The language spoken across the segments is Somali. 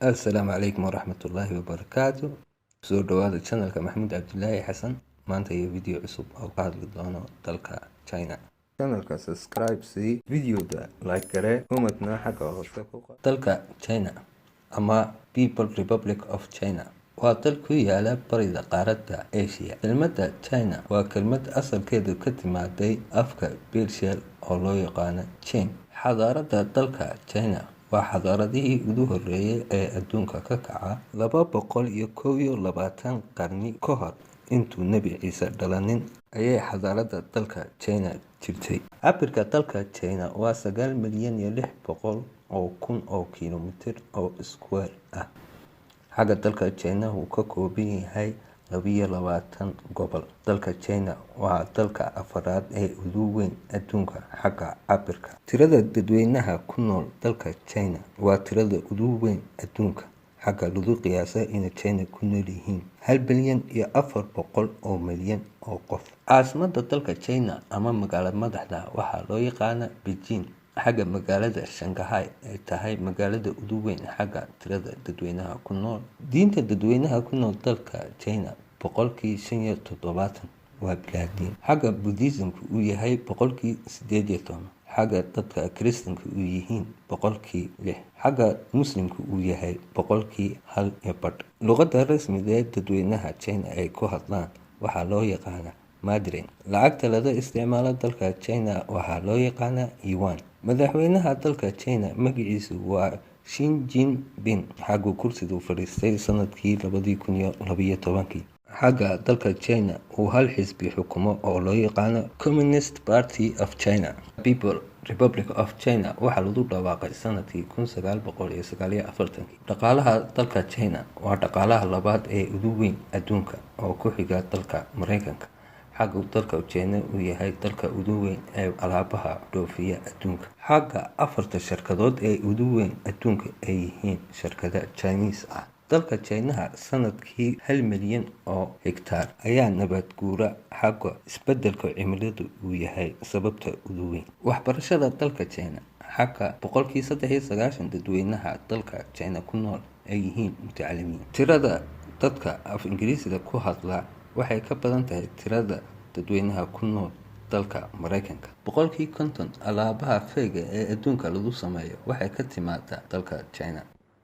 Assalaamu calaykum waraxmatullaahi wabarakaatu. Soo dhawaada channelka Maxamuud Cabdilaahi Xasan. Maanta iyo video cusub oo ka hadli doono dalka China. Channelka subscribe sii, videoda like garee, commentna xagga hoose ku qor. Dalka China ama People Republic of China waa dal ku yaala bariga qaaradda Asia. Kelmadda China waa kelmad asalkeedu ka timaaday afka Persia oo loo yaqaano Chin. Xadaaradda dalka China waa xadaaradihii ugu horreeyay ee adduunka ka kaca 221 qarni ka hor intuu Nebi Ciise dhalanin ayay xadaaradda dalka China jirtay. Cabirka dalka China waa 9,600,000 oo kiiloomitir oo square ah. Xagga dalka China uu ka kooban yahay 22 gobol. Dalka China waa dalka afraad ee ugu weyn adduunka xagga cabirka. Tirada dadweynaha ku nool dalka China waa tirada ugu weyn adduunka, xagga lagu qiyaasay inay China ku nool yihiin 1,400,000,000 oo qof. Caasimadda dalka China ama magaalada madaxda waxaa loo yaqaanaa Beijing, xagga magaalada Shanghai ay tahay magaalada ugu weyn xagga tirada dadweynaha ku nool. Diinta dadweynaha ku nool dalka China 75% waa bilaa diin, xagga Buddhism uu yahay 18%, xagga dadka Kiristanka uu yihiin 6%, xagga Muslimka uu yahay 1.5%. Luqadda rasmiga ee dadweynaha China ay ku hadlaan waxaa loo yaqaanaa Mandarin. Lacagta laga isticmaalo dalka China waxaa loo yaqaanaa Yuan. Madaxweynaha dalka China magaciisu waa Xi Jinping, xaguu kursiga fadhiistay sanadkii 2012. Xagga dalka China uu hal xisbi xukumo oo loo yaqaano Communist Party of China. People Republic of China waxaa lagu dhawaaqay sanadkii 1949. Dhaqaalaha dalka China waa dhaqaalaha labaad ee ugu weyn adduunka oo ku xiga dalka Mareykanka, xagga dalka China uu yahay dalka ugu weyn ee alaabaha dhoofiya adduunka. Xagga afarta shirkadood ee ugu weyn adduunka ay yihiin shirkado Chinese ah. Dalka Chinaha sanadkii 1 milyan oo hektaar ayaa nabaad guura, xagga isbeddelka cimiladu uu yahay sababta ugu weyn. Waxbarashada dalka China xagga 93% dadweynaha dalka China ku nool ay yihiin mutacalimiin. Tirada dadka af Ingiriisiga ku hadla waxay ka badan tahay tirada dadweynaha ku nool dalka Mareykanka. 50% alaabaha feyga ee adduunka lagu sameeyo waxay ka timaadaa dalka China.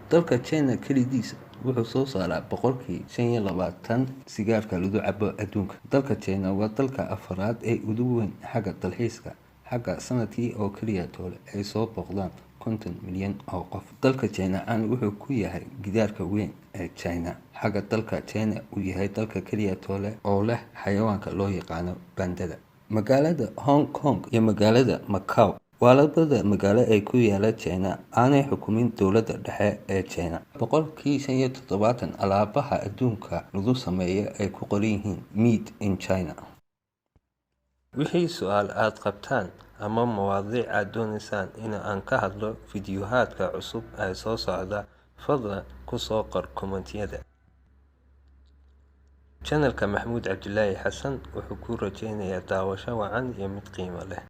Dalka China keligiis wuxuu soo saaraa 25% sigaarka lagu cabo adduunka. Dalka China waa dalka afraad ee ugu weyn xagga dalxiiska, xagga sanadkii oo keliya toole ay soo booqdaan 50 milyan oo qof. Dalka China caan wuxuu ku yahay gidaarka weyn ee China, xagga dalka China uu yahay dalka keliya toole oo leh xayawaanka loo yaqaano bandada. Magaalada Hong Kong iyo magaalada Macau waa labada magaalo ee ku yaala China aanay xukumin dowladda dhexe ee China. 75% alaabaha adduunka lagu sameeyo ay ku qoran yihiin Made in China. Wixii su'aal aad qabtaan ama mawaadiic aad doonaysaan in aan ka hadlo fiidiyohaadka cusub ee soo socda, fadlan ku soo qor kommentiyada. Channelka Maxamuud Cabdilaahi Xasan wuxuu kuu rajeynayaa daawasho wacan iyo mid qiimo leh.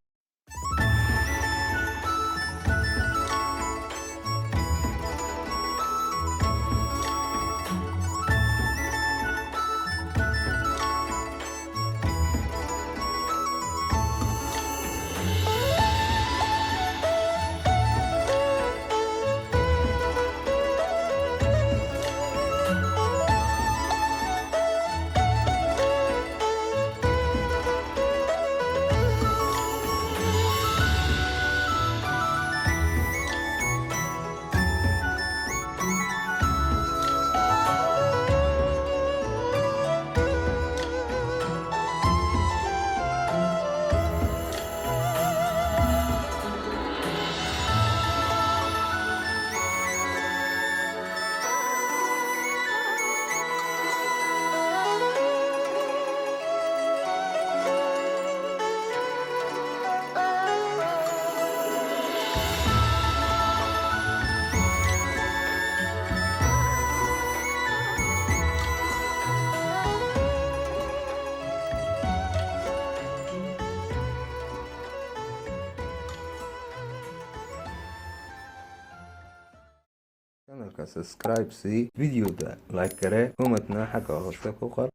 Channelka subscribe sii, videoda like garee, commentna xagga hoose ku qor.